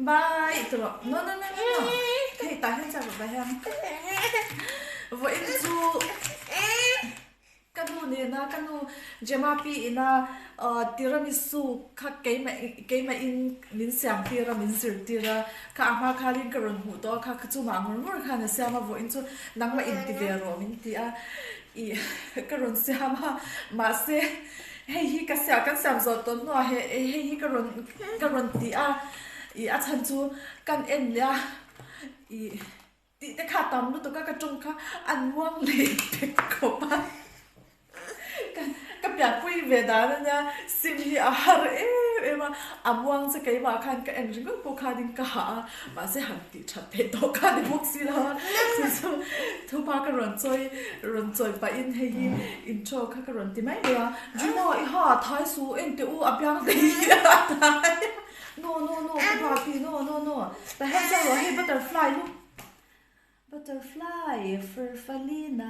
Bye ti rawh. No no no no no. Hei tah hian chak rawh tah hian. Vawiin chu ka nu nena ka nu Gemma pi ina tiramisu kha keimah keimah in min siam tir a min zir tir a kha a hma khalin ka rawn hmuh tawh a kha kha chu mah ngur ngur khan a siam a vawiin chu nangmah in ti ve rawh min ti a ih ka rawn siam a mahse hei hi ka siam kan siam zawh tawh hnuah he hei hi ka rawn ka rawn ti a ih a chhan chu kan en leh a ih. Tih te kha tam lutuk a ka tawng kha an muang leh pek khawp a. Ka ka pianpui ve dan a nia sim hi a har em em a, a muang che keimah khan ka en ringawt pawh khanin ka hah a, mahse han tih that theih tawh kha ni bawk si lo a, chu chu thupa ka rawn chawi rawn chawi pahin hei hi intro kha ka rawn ti mai mai a, Jima i ha thai su en teh u a biang te hi a thai a. No no no ka pa pi no no no ta hian chuan ruah hei butterfly lu butterfly farfalina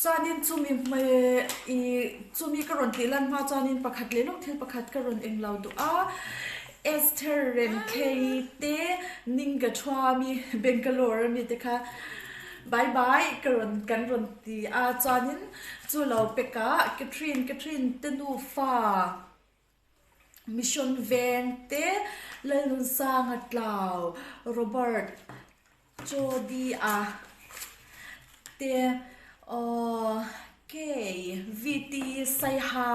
chuanin chumi hmai i chumi ka rawn tih lan hma chuanin pakhat leh lawk thil pakhat ka rawn eng lo duh a Esther Remkhei te Ninga Thuami Bangalore ami te kha bye bye ka rawn kan rawn ti a chuanin Chu lo pekah Catherine, Catherine te nufa, Mission Veng te, Lalnunsanga Tlau, Robert Chodi-a te, aw Kei, VT Saiha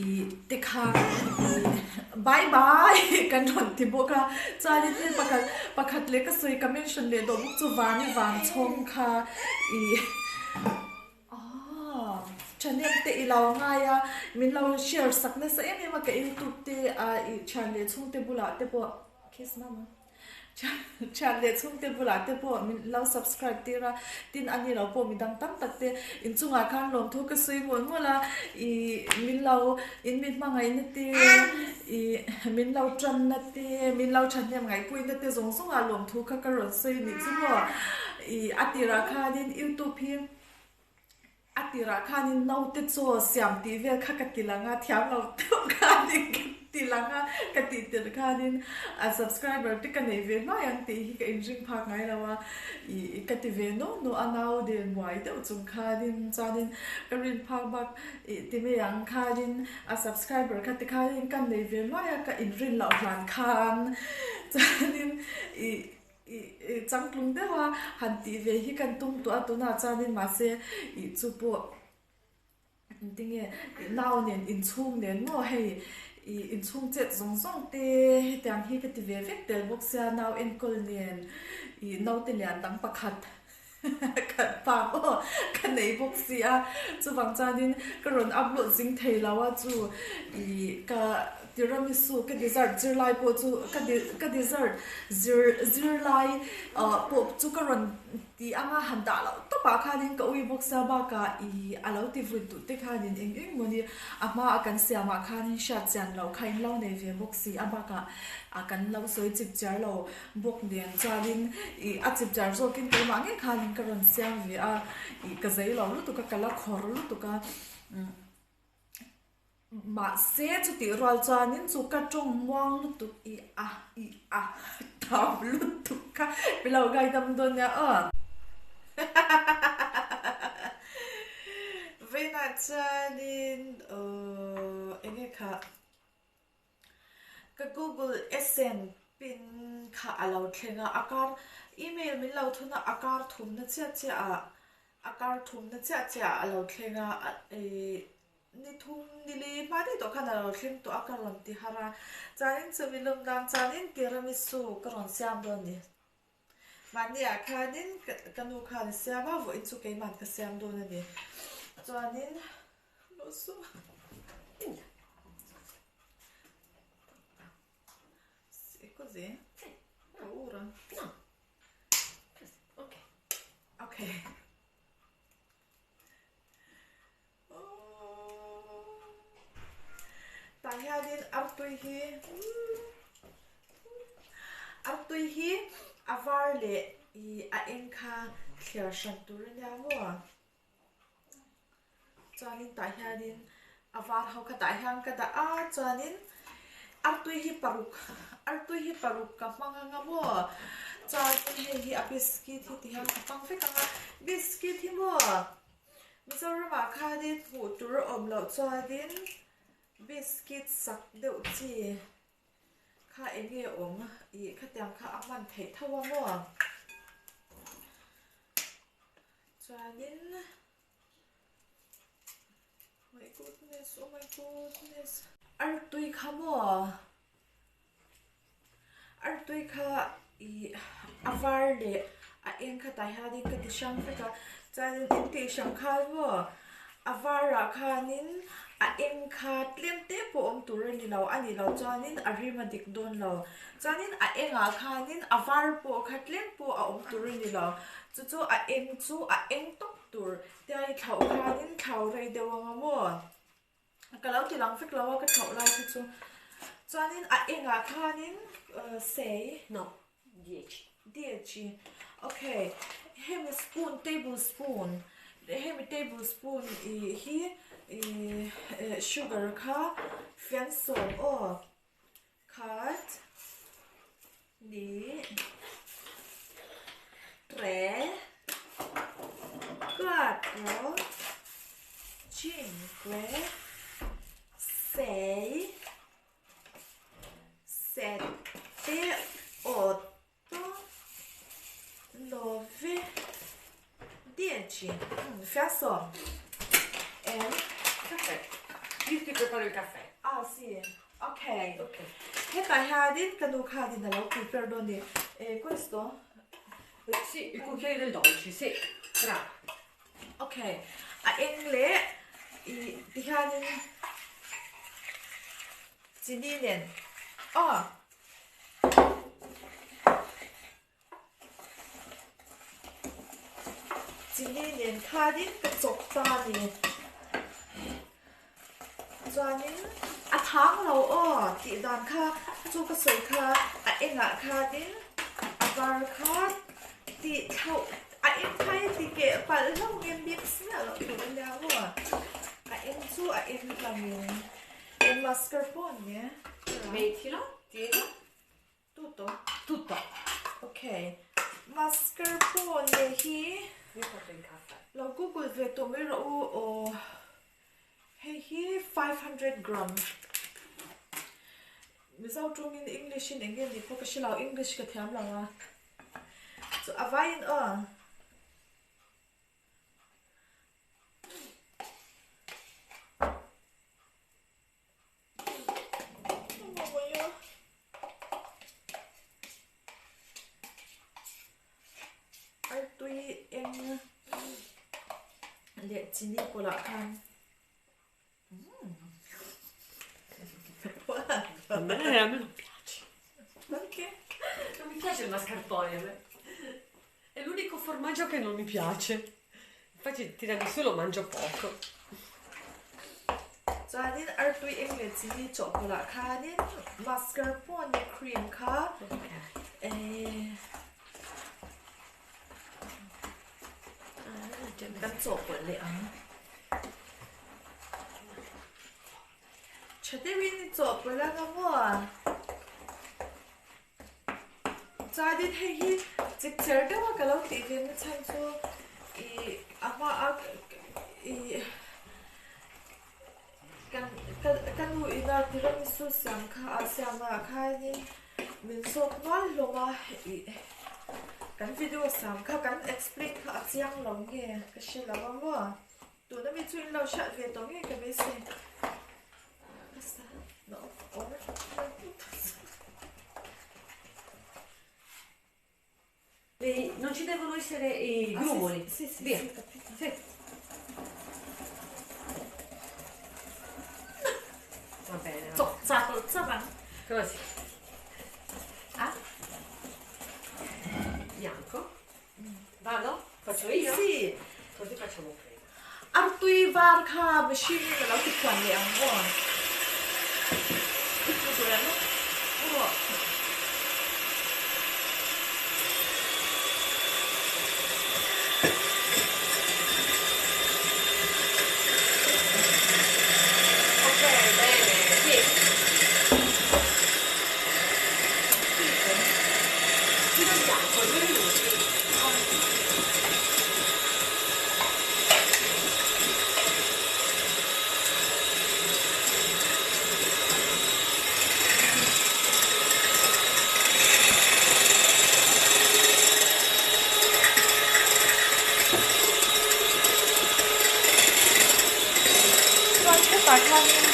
ih te kha bye bye kan rawn ti bawk a. Chuanin thil pakhat pakhat leh ka sawi ka mention leh dawh bawk chu Vani Vangchhawng kha ih aw channel te i lo ngai a min lo share sak nasa em em a ka youtube te a ih thian leh chhungte bulah te pawh kiss mama. Thian leh chhungte bulah te pawh min lo subscribe tir a, tin a ni lo pawh midang tam tak te inchungah khan lawmthu ka sawi mawlh mawlh a, ih min lo in mi hmangaihna te, ih min lo tanna te, min lo thahnem ngaihpuina te zawng zawngah lawmthu kha ka rawn sawi nih chu maw, ih a tirah khanin youtube hi. A tirah khanin naute chaw siam tih vel kha ka ti lang a, thiam lo deuh khanin ka ti lang a, ka tih tirh khanin a subscriber te ka nei ve hluai ang tih hi ka inring phak ngai lo a, ih ka ti ve nuau nuau a, nau den buai deuh chung khanin chuanin ka rin phak bak ih ti mai ang khanin a subscriber kha ti khanin ka nei ve hluai a, ka inrin loh hlan khan chuanin ih Ih changtlung deuh a han tih ve hi kan tum tawh a tunah chuanin mahse ih chu pawh engtinge nau nen inchhung nen maw hei ih inchhung chet zawng zawng te hetiang hi ka ti ve vek tel bawk sia nau enkawl nen ih naute lian dang pakhat khat pa maw ka nei bawk si a chuvang chuanin ka rawn upload zing thei lo a chu ih ka Tiramisu ka dessert zirlai pawh chu ka ka dessert zir zirlai ah pawh chu ka rawn ti anga han dah loh tawp ah khanin ka ui bawk sia bakah ih a lo ti vut duh te khanin eng eng mawni a hma a kan siam ah khanin hriat chian loh kha in lo nei ve bawk si a bakah ah kan lo sawi chip chiar lo bawk nen chuanin ih a chip chiar zawkin keimah ngei khanin ka rawn siam ve a ih ka zei lo lutuk a ka la khawr lutuk a umm. Mahse chutih rual chuanin chu ka tawng muang lutuk i a i a tam lutuk kha mi lo ngaidam dawn nia aw. Vawiinah chuanin aww enge kha ka Google AdSense pin kha a lo thleng a, a kar email min lo thun a, a kar thumna chiah chiah ah a kar thumna chiah chiah ah a lo thleng a ih Ni thum ni li hma daih tawh khan a lo thleng tawh a ka rawn ti har a, chuanin chumi lum dan chuanin tiramisu ka rawn siam dawn a ni. Mahniah khanin ka nu khan a siam a, vawiin chu keiman ka siam dawn a ni. Chuanin Così? Paura? Ok. Ok. Tah hianin artui hi artui hi a var leh ih a eng kha thliar hran tur a nia maw chuanin tah hianin a var ho kha tah hian ka dah a chuanin. Artui hi paruk artui hi paruk ka hmang anga maw chuanin hei hi a biscuit hi ti hian ka hmang vek anga biscuit hi maw Mizoramah khanin hmuh tur a awm loh chuanin biscuit sak deuh chi kha eng nge awm ih khatiang kha a hman theih tho a maw chuanin. My goodness, oh my goodness. Artui kha maw? Artui kha i a var leh a eng kha tah hianin ka ti hrang vek a, chuanin in tih hrang khan maw a varah khanin a eng kha tlem te pawh awm tur a ni lo, a nih loh chuanin a rim a dik dawn lo. Chuanin a engah khanin a var pawh kha tlem pawh a awm tur a ni lo, chu chu a eng chu a eng tawp tur tia i thlauh khanin thlau rei deuh ang a maw? Ka lo ti lang vek lo a ka thlauh lai khi chu. Chuanin a engah khanin sei. No, dieci. Dieci. Okay. Hemi spoon, table spoon, hemi table spoon i hi i sugar kha fian sawm aw. Khat, ni, tre, quattro, cinque, sei, sette, otto, nove, dieci. Fiaso. And Caffè. Io ti preparo il caffè. Ah sì. Ok. Ok. Hetah hianin ka nu khanin a lo prepare dawn ni. E questo? Sì, il cucchiaio del dolce, sì. Bravo. Ok. A eng leh i tihianin chini nen. Ah. Chini nen khanin ka chawp ta a ni. Chuanin a thang lo aw tih dan kha chu ka sawi kha a engah khanin a var kha tih thlauh a eng kha hi ti keh palh hlauh nge mix miah loh tur a nia maw a eng chu a eng hlangin eng mascarpone nge Mettilo, tieni. Tutto? Tutto. Ok. Mascarpone hi lo google ve tawh mai rawh u aw. Hei hi 500 gram. Mizo tawngin English in eng nge nih pawh ka hre lo, English ka thiam lo a. Chu a vaiin aw. Artui eng leh chini pawlah khan A me a me non piace. Perché? Non mi piace il mascarpone a me. È l'unico formaggio che non mi piace. Infatti il tiramisù lo mangio poco. Chuanin artui eng leh chini chawhpawlh ah khanin mascarpone cream kha eh kan chawhpawlh leh ang. Tha deuhin i chawhpawlh anga maw? Chuanin hei hi chipcher deuha ka lo tih ve na chhan chu ih a hmaa ih kan ka nu ina tiramisu siam kha a siam ah khanin min zawk nual hlawm a ih kan video siam kha kan explain kha a chiang lo nge ka hre lo a maw. Tuna mi chu in lo hriat ve tawh ngei ka beisei. Non ci devono essere i grumoli. Sì, sì, Via. sì, capito. Sì. Va bene. Va. Chawk chak loh chak ang. Così. Ah? Bianco. Vado? Faccio io? Sì. Così facciamo prima. Artui var kha machine in a lo ti phuan leh ang maw? I hmu tur em? Aw. Ok, bene, sì. bianco, 2 minuti. Chuan hetah khianin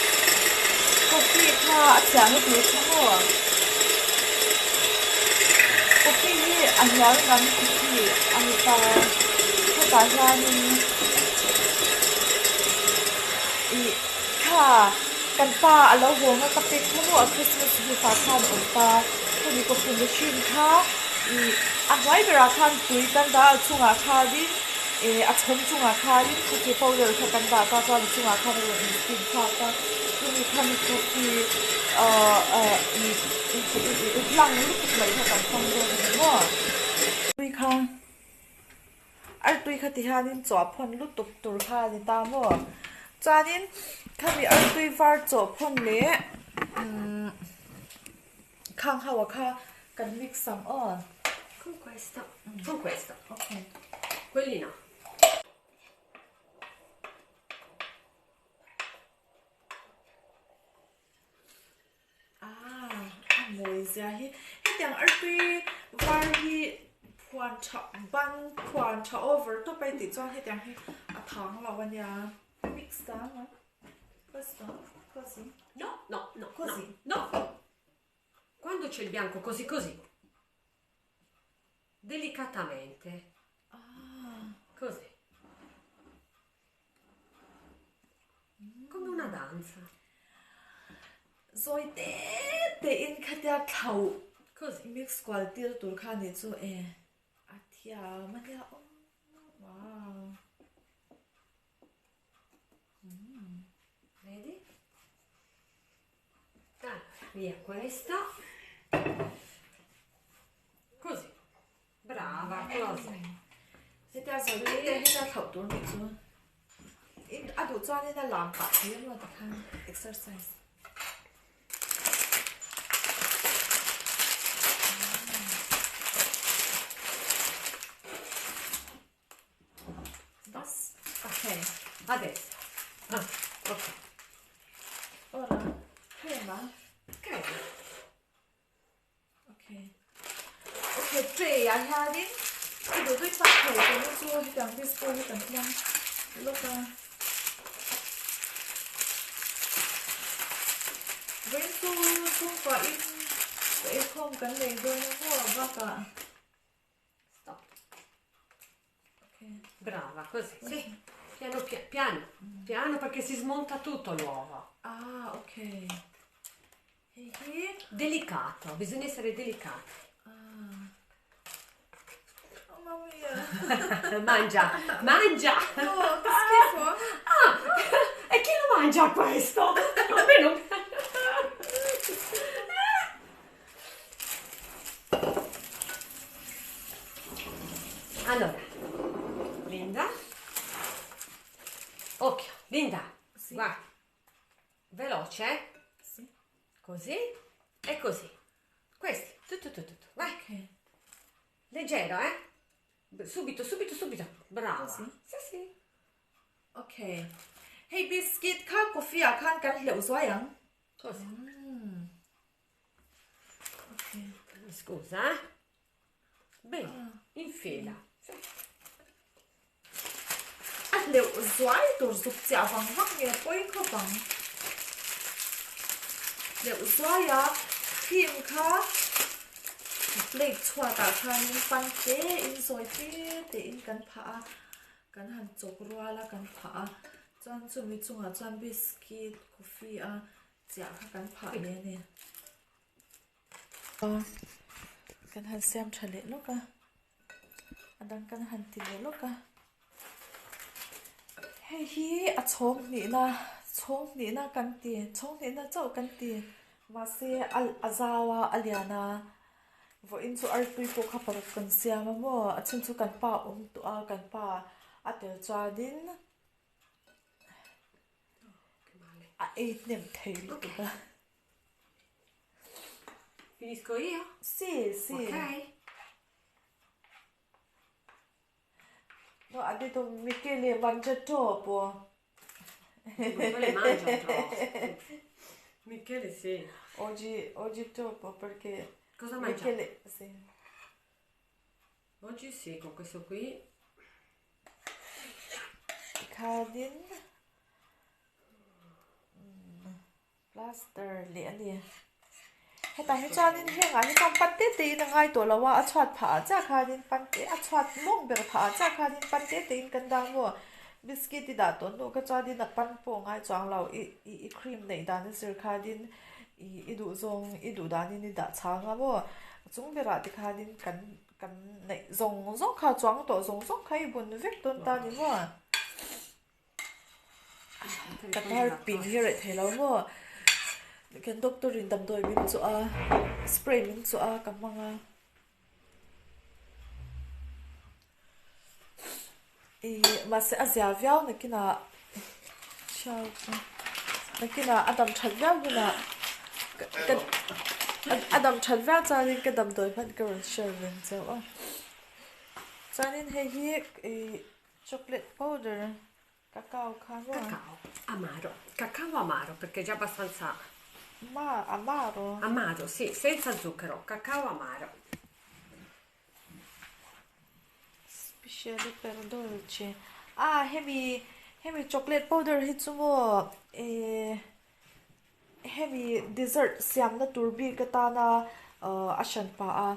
coffee kha a chhiahna tur kha maw coffee hi a hnial lam coffee a ni ta hetah hianin ih kha kan pa a lo hawnga ka pek kha maw a christmas gift ah khan a awm ta hemi coffee machine kha ih a hnuai berah khan tui kan dah a chungah khanin ih a chhawm chungah khanin coffee powder kha kan dah ta chuan a chungah khan a rawn in steam thlak a chumi khami coffee ahh ahh ih ih hlang lutuk mai kha kan hmang dawn a ni maw. Tui kha artui kha ti hianin chawh phawn lutuk tur kha a ni ta maw chuanin khami artui var chawh phawn leh umm khang ho ah kha kan mix ang aw. Con questa, con questa, ok. Quelli no. Ah, a mawi zia hi. Hetiang artui var hi phuan tha ban phuan tha over tawp a tih chuan hetiang hi a thang lo a nia. Mix ta ang a. Questo, così. No, no, no, così. No. Quando c'è il bianco così così. Delicatamente. Ah. Così. Come una danza. Zawi te te in khatia thlauh mix kual tir tur kha nih chu e a thiam a nia awm wow. Vedi? Ah, via questa. Così. Brava, così. Hetia zawi te te hetia thlauh tur nih chu in a duh chuanin a lam pah thei emaw tikhan exercise. Bas ok adesso ah ok ora crema crema Ok ok tray ah hianin i duh duih tak thei tur hi chu hetiang disco hi kan hmang lawk a vawiin chu chhungkua in ka eikhawm kan nei dawn a maw bakah stop Brava, così, sì. Piano piano, piano perché si smonta tutto l'uovo. Ah, ok. Hei hi. Delicato, bisogna essere delicati. Ah. Oh, mamma mia. Mangia, mangia. No, che schifo. Ah, e chi lo mangia questo? A me non piace. Allora, Linda. Occhio, Linda. Sì. Guarda. Veloce, eh? Sì. Così e così. Questi, tutto, tutto, tutto. Vai. Ok. Leggero, eh? Subito, subito, subito. Brava. Così? Sì, sì. Ok. Hei biscuit kha coffee ah khan kan hleuh zuai ang. Così. Mm. Ok. Scusa, eh? Bene, in fila. Sì. A hleuh zuai tur zuk chiah vang vang nge pawi khawp ang. Hleuh zuai a cream kha plate chhuatah khanin pan te in zawi te te in kan phah a, kan han chawk rual a kan phah a, chuan chumi chungah chuan biscuit, coffee a chiah kha kan phah leh a ni. Kan han siam tha leh lawk a, a dang kan han ti leh lawk a. Hei hi a chhawng hnihna chhawng hnihna kan ti chhawng hnihna chauh kan ti mahse a a zau a a lian a vawiin chu artui pawh kha paruk kan siam a maw a chhan chu kan pa awm tawh a kan pa a tel chuanin a ei hnem thei lutuk a. Finisco io? Sì, sì. Ok. Ha detto Michele mangia troppo. Michele mangia troppo. Michele sì. Oggi, oggi troppo perché Cosa mangia? Michele sì. Oggi sì, con questo qui. Khanin plaster leh a ni. Hetah hi chuanin hengah hi chuan pan te tein a ngai tawh lo a, a chhuat phah ah chiah khanin pan te a chhuat mawng ber phah ah chiah khanin pan te tein kan dah maw biscuit i dah tawh hnu kha chuanin a pan pawh a ngai chuang lo i i cream neih dan a zir khanin ih i duh zawng i duh danin i dah chhang a maw a chung berah te khanin kan kan neih zawng zawng kha chuang tawh zawng zawng kha i bun vek dawn ta ni maw. Ka tar pin hi reh thei lo maw kan doctor in damdawi min chawh a spray min chawh a ka hmang a ih mahse a zia viau nakinah nakinah a dam that viau hunah ka a dam that viau chuanin ka damdawi hman ka rawn share reng chauh a chuanin hei hi ih. Chocolate powder cacao kha maw? Cacao amaro, cacao amaro perché è già abbastanza Ma amaro? Amaro, sì, senza zucchero, cacao amaro. Speciale per dolce. Ah, hemi hemi chocolate powder hi chu maw eh hemi dessert siamna tur bik atana a hran pah a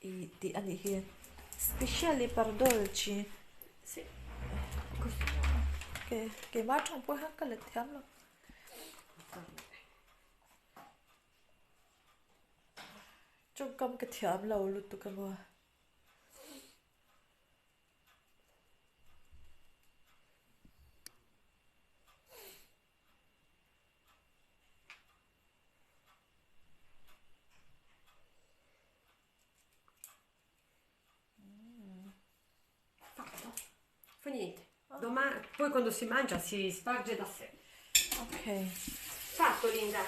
ih tih a nih hi specially per dolce keimah tawng pawh hian ka let thiam lo. Tawngkam ka thiam lo lutuk a maw. Fatto. Fa niente. Domani, poi quando si mangia si sparge da sé. Ok. Fatto Linda.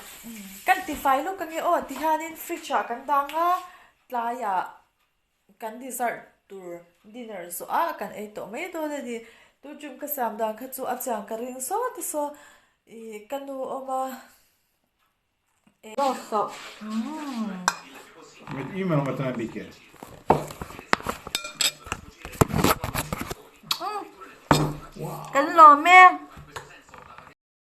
Kan ti fai lawk ange aw tihianin fridge ah kan dang a tlaiah Kan dessert tur dinner zawh a kan ei tawh mai dawn a ni. Tu tum ka siam dan kha chu a chiang ka ring sawt a saw ih ka nu awm a. Rosso. Io me lo metto nel bicchiere. Kan lawm e.